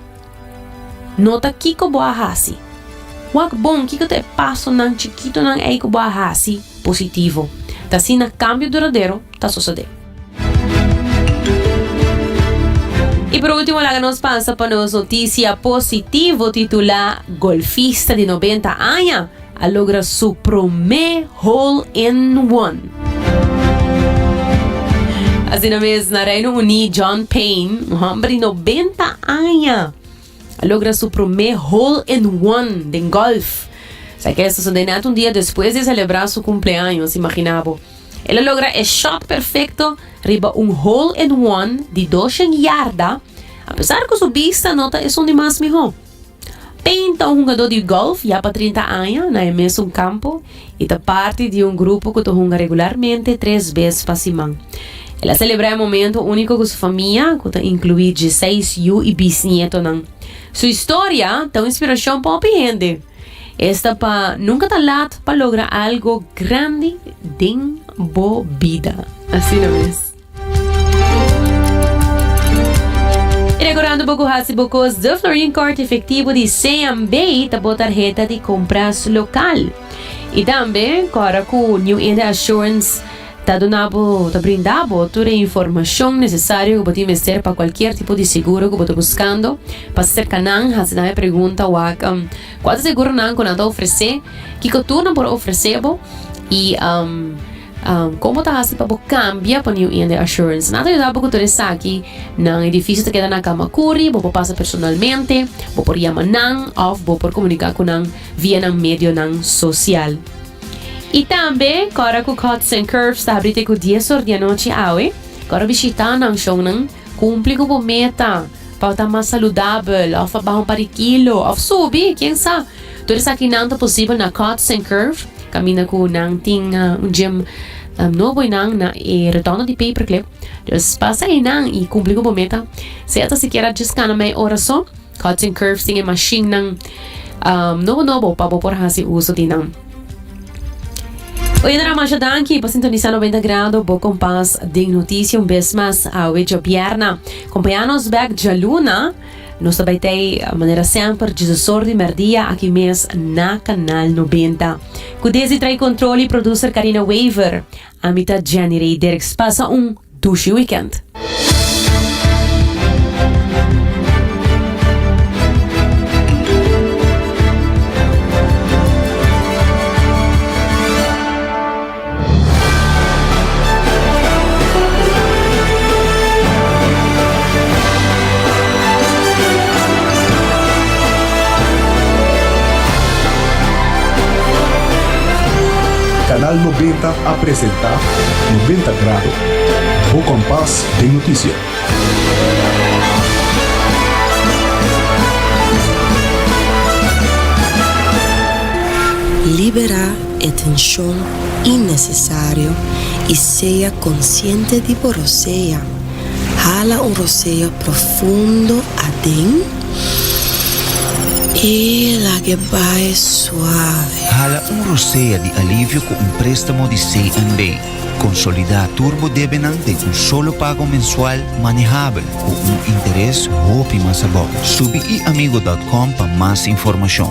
Nota kiko bo a hasi. Wak bon kiko ta e pasonan chikitonan ei ku bo a hasi positivo. Ta asina kambio duradero ta sosodé. I por último laga nos pasa pa nos notisia positivo titulá Golfista di 90 aña a logra su promé hole in one. Asina mes na Reino Uní John Payne, un hòmber di 90 aña, a logra su promé hole in one den gòlf. Sa ke a sosodé nèt un dia despues di a selebrá su kumpleaños, imaginá bo. El a logra e shot perfecto riba un hole in one di doshen yarda, apesar cu su bista no ta esun di mas miho. Payne ta un hungador di golf ya pa 30 aña na e mesun campo y ta parti di un grupo cu ta hunga regularmente tres bes pa siman. El a celebra e momento unico cu su famia, cu ta inclui dieseis yu y bisnietonan. Su historia ta un inspiracion pa hopi hende. Esta pa nunca ta laat pa logra algo grandi den bo bida. Asina mes. Y recordando bo cu haci bo cos de Florin Card efectivo di CMB ta bo tarheta di compras local. Y tambe cora cu New India Assurance Ta duna bo, ta brinda bo tur e informashon nesesario ku bo tin mester pa kualkier tipo di seguro ku bo ta buskando. Pa serka nan, hasi nan e pregunta wak kua ta seguronan ku nan ta ofresé, kiko tur nan por ofresé bo i kon bo ta hasi pa bo kambia pa New India Assurance. Nan ta yuda bo ku tur esaki. Nan edifisio ta keda na Kamakuri, bo por pasa personalmente, bo por yama nan òf bo por komuniká ku nan via nan medionan sosial. I tambe kòrda ku Cuts and Curves ta habri te ku dies or di anochi awe. Kòrda bishitá nan shownan. Kumpli ku bo meta pa ta mas saludabel òf pa baha un par di kilo òf subi, ken sa. Tur esakinan ta posibel na Cuts and Curve, kaminda ku nan tin un gym nobo einan na e rotonda di Paperclip. Dus pasa einan i kumpli ku bo meta. Sea ta sikiera djis kana mei ora so. Cuts and Curves tin e mashinnan nobo nobo pa bo por hasi uso di nan. Oye masha danki pa sintonisa 90 Grado, bo kompas den notisia un bes mas awe djobierna. Kompaña nos bek djaluna. Nos ta bai tei manera semper djesesor di merdia aki mes na Canal 90. Cu Desi trae control y producer Carina Wever. Ami ta Jenny Rey Dirks. Pasa un dushi weekend. Canal 90 a presenta 90 Grado, bo kompas den notisia. Liberá e tenshon innesesario i sea konsiente di bo rosea. Hala un rosea profundo aden i lag'e bai suave. Hala un rosea di alivio ku un préstamo di CNB. Konsolidá tur bo debenan den un solo pago mensual manehabel ku un interes hopi mas abou. Subi iamigo dòt kòm pa mas informashon.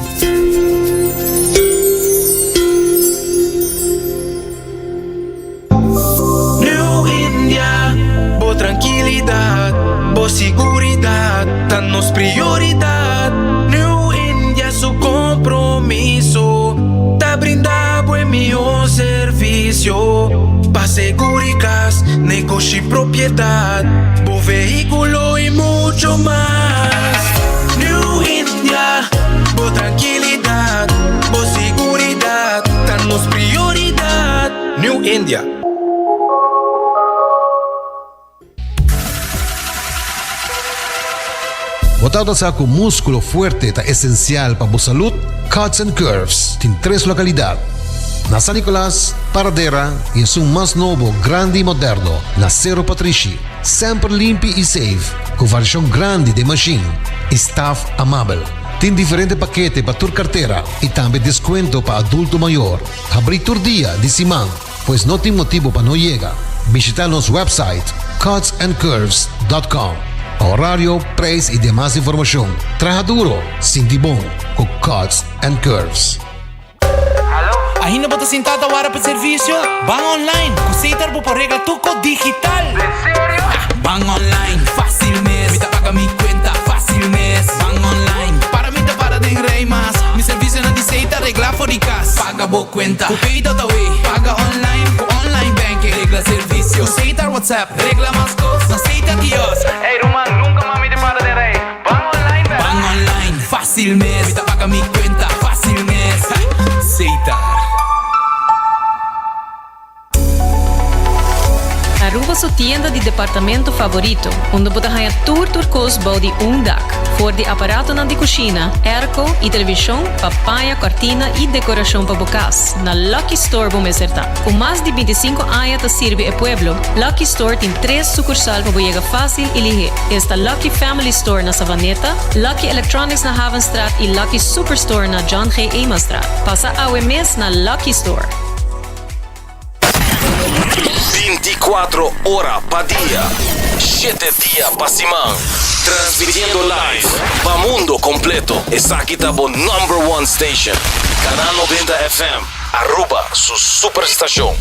New India, bo trankilidat, bo siguridat ta nos prioridat. New India su kompromiso ta brinda bo e mihó servisio pa seguri kas, negoshi, propiedat, bo vehíkulo i mucho mas. New India, bo trankilidat, bo siguridat ta nos prioridat. New India. Bo tabata sa ku múskulo fuerte ta esensial pa bo salud? Cuts and Curves tin tres lokalidat, na San Nicolas, Paradera i esun mas nobo, grandi i moderno na Sero Patrishi. Semper limpi i safe, ku variashon grandi den mashin i staf amabel. Tin diferente pakete pa tur kartera i tambe deskuento pa adulto mayor. Habrí tur dia di siman, pues no tin motibu pa no yega. Bishita nos website cutsandcurves.com pa horario, prijs i demas informashon. Traha duro, sinti bon ku Cuts and Curves. Ainda bo ta sinta ta wara pa servicio? Ban online! Cu Setar bo por regla tur cos digital! Den serio? Ban online, facil mes! Mi ta paga mi cuenta facil mes! Ban online, para mi ta para den rij mas! Mi servicionan di Setar regla for di cas! Paga bo cuenta cu Pay.awe! Paga online cu online banking! Regla servicio cu Setar WhatsApp! Regla mas cos na Setar Kiosk! Ey ruman, nunca mas mi ta para den rij! Ban online bek! Ban online, facil mes! Mi ta paga mi cuenta facil mes! Setar. Aruba su tienda di departamento favorito, unda bo ta haña tur tur kos bou di un dak. For di aparatonan di kushina, airco i televishon pa paña, kòrtina i dekorashon pa bo kas, na Lucky Store bo mester ta. Ku mas di bintisinko aña ta sirbi e pueblo, Lucky Store tin tres sukursal pa bo yega fásil i lihé. Esta Lucky Family Store na Savaneta, Lucky Electronics na Havenstraat i Lucky Superstore na John G. Emastraat. Pasa awe mes na Lucky Store. 24 ora pa dia, shete dia pa siman. Transmitiendo live pa mundo completo. Esaki ta bo number one station. Canal 90 FM, Aruba su superstacion.